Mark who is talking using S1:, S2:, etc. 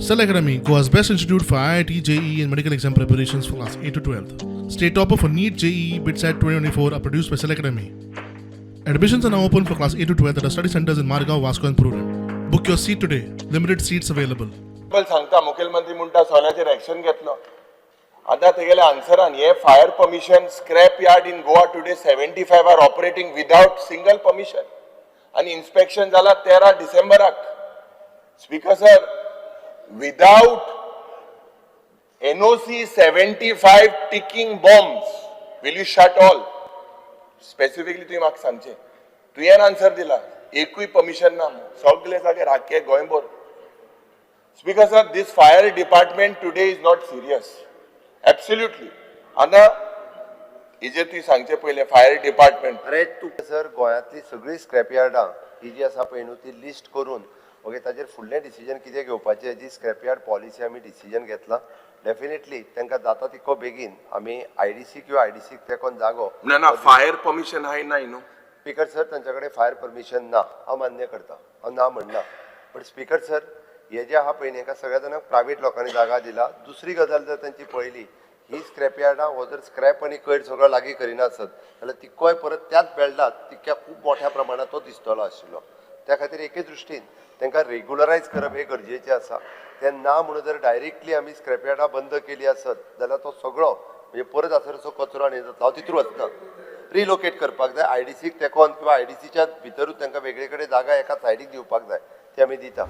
S1: Cell Academy, Goa's best institute for IIT, JEE, and medical exam preparations for class 8 to 12. State topper for NEET, JEE, BITSAT 2024 are produced by Cell Academy. Admissions are now open for class 8 to 12 at our study centers in Margao, Vasco, and Prudent. Book your seat today. Limited seats available.
S2: सांगता मुखेलमंत्री म्हणटा सोलाचेर action घेतलो. आतां तेगेल्या आन्सरान हे fire permission, scrap yard in Goa today 75 are operating without single permission आनी inspection जाला 13 डिसेंबराक. Speaker sir, without NOC 75 ticking bombs, will you shut all? Specifically तुवें म्हाका सांगचें, तुवें आन्सर दिला एकूय परमिशन ना सगळे जाग्यार आख्खे गोंयभर. Speaker sir, this fire department today is not serious. Absolutely. आतां हेजेर तुवें सांगचें पयलें फायर डिपार्टमेंट.
S3: अरे तूं सर, गोंयांतली सगळीं स्क्रॅप यार्डां ही जी आसा पळय न्हू, ती लिस्ट करून ओके, ताजेर फुडलें डिसिजन कितें घेवपाचें, जी स्क्रॅप यार्ड पॉलिसी आमी डिसिजन घेतला, डेफिनेटली तांकां जाता तितको बेगीन आमी आयडीसी किंवा आयडीसीक तेंकोन जागो.
S2: ना ना, फायर परमिशन हाय ना न्हू.
S3: स्पीकर सर, तांच्या कडेन फायर परमिशन ना, हांव मान्य करता, हांव ना म्हणना. बट स्पीकर सर, हे जे आहा पळय न्ही, हांकां सगळ्या जाणांक प्रायवेट लोकांनी जागा दिला. दुसरी गजाल जर तांची पळयली, ही स्क्रॅप यार्डां हो जर स्क्रॅप आनी कोयर सगळो लागीं करिना आसत जाल्यार तितकोय परत त्याच बेल्टात तितक्या खूब मोठ्या प्रमाणात तो दिसतलो आशिल्लो. त्या खातीर एके दृश्टीन तांकां रेगुलरायज करप हें गरजेचें आसा. तें ना म्हणून जर डायरेक्टली आमी स्क्रॅप यार्डां बंद केली आसत जाल्यार तो सगळो म्हणजे परत आसरचो कचरो आनी जातलो. हांव तितूर वचना. रिलोकेट करपाक जाय, आयडीसीक तेंकोन किंवा आयडीसीच्या भितरूच तांकां वेगळे कडेन जागा एका सायडीक दिवपाक जाय, ते आमी दिता.